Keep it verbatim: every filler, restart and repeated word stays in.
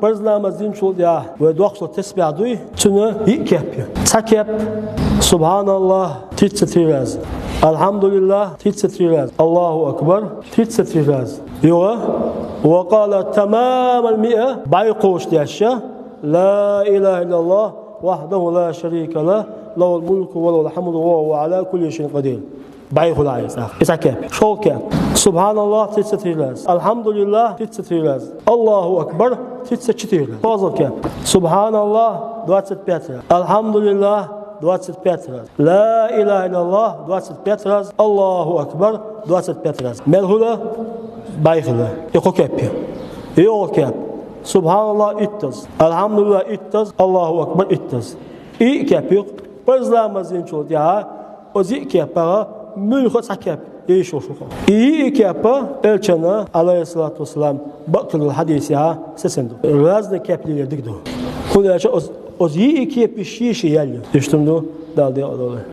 Парз ламаз динчул тӀехьа вай дохкуш тесбихь дуй, цуьнан йиъ кеп я. Цхьа кеп: «Субханаллах» — тридцать три раза, «Алхьамдулиллах» — тридцать три раза, «Аллаху акбар» — тридцать три раза. Юха: «Ва къала тамамал миа» — бӀайгӀа кхочушдеш: «Ла илаха иллаллах, вахьдаху ла шарика лах, лахул мулку ва лахул хьамду ва хӀува Ӏала кулли шайин къадир». БӀайгӀа хуьлу иза. И цхьа кеп. ШолгӀа кеп: «Субханаллах» — тридцать три раза, «Алхьамдулиллах» — тридцать три раза, «Аллаху акбар» — тридцать четыре раза. КхозлагӀа кеп: «Субханаллах» — двадцать пять раз, «Алхьамдулиллах» — двадцать пять раз, «Ла илаха иллаллах» — двадцать пять раз, «Аллаху акбар» — двадцать пять раз. Мел хуьлу? БӀайгӀа хуьлу. И кхо кеп я. ЙогӀу кеп: «Субханаллах» — иттаза, «Алхьамдулиллах» — иттаза, «Аллаху акбар» — иттаза. И кеп ю парз ламаз динчул тӀехьа, оцу йиъ кеппара муьлхха цхьа кеп йиш йолуш ву. И йиъ кеп элчанан, Ӏалайхиссалату вассалам, бакъ хилла хьадисехь сацийна ду. Разный кеп лелор дика ду. ХӀунда аьлча оцу, оцу йиъ кепе шен-шен ял ю. Иштта ду, Дала декъала дойла.